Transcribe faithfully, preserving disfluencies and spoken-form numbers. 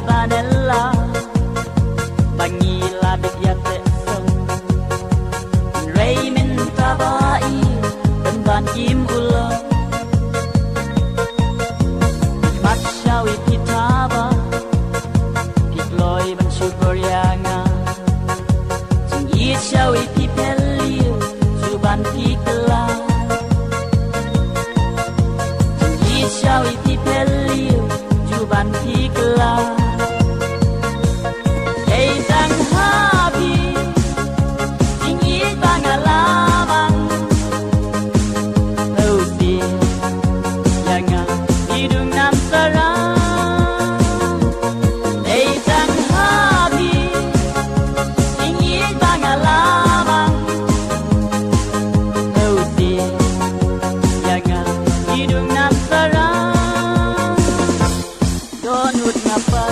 Vanilla, ba ngi la dep ïa teh song. Rei mynta ba i, pynban im u long. Mat shawi phi thaba, phi kloi ban shukor ïa nga. Jingïeit shawi phi phylliew, shu ban phi kylla. Jingïeit shawi phi phylliew, shu ban phi kylla. Ei tang ha phi, jingïeit ba nga la mang. Hau ti, ïa nga, i dung nam sara. Ei tang ha phi, jingïeit ba nga la mang. Hau ti, ïa nga, i dung nam sara. Don ut nga pa,